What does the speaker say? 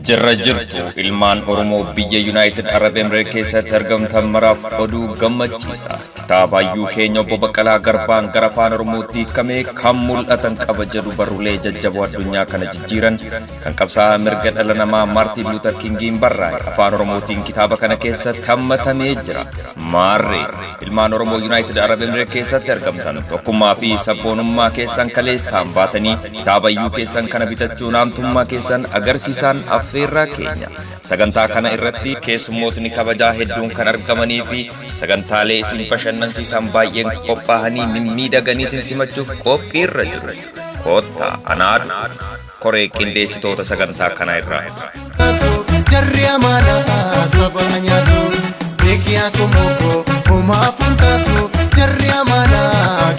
Jirra jirtu ilmaan Oromoo biyya Yuunaayitid Arab Emireet keessatti argamtan maraaf oduu gammachiisa. Kitaaba hayyuu keenya obbo Baqqalaa Garbaan gara afaan Oromootti hiikamee kan mul'atan qaba jedhu barruulee jajjaboo addunyaa kana jijjiiran kan qabsaa'aa mirga dhala namaa Maartiin Luuter Kingiin barraa'e afaan Oromootiin kitaaba kana keessatti hammatamee jira. Maarree ilmaan Oromoo Yuunaayitid Arab Emireet keessatti argamtan tokkummaa fi sabboonummaa keessan kaleessaan baatanii kitaaba hayyuu keessan kana bitachuun aantummaa keessan agarsiisaan affeerraa keenya. Sagantaa kana irratti keessummootni kabajaa hedduun kan argamanii fi sagantaalee isin bashannansiisan baay'een qophaa'anii mimmiidhaganii isin simachuuf qophiirra jiru. Kottaa anaa dhufu. Koree qindeessitoota sagantaa kanaa irraa. Jarri amaanaa saba nyaatu beekiyaa komoko homaa funtaatu jarri amaanaa.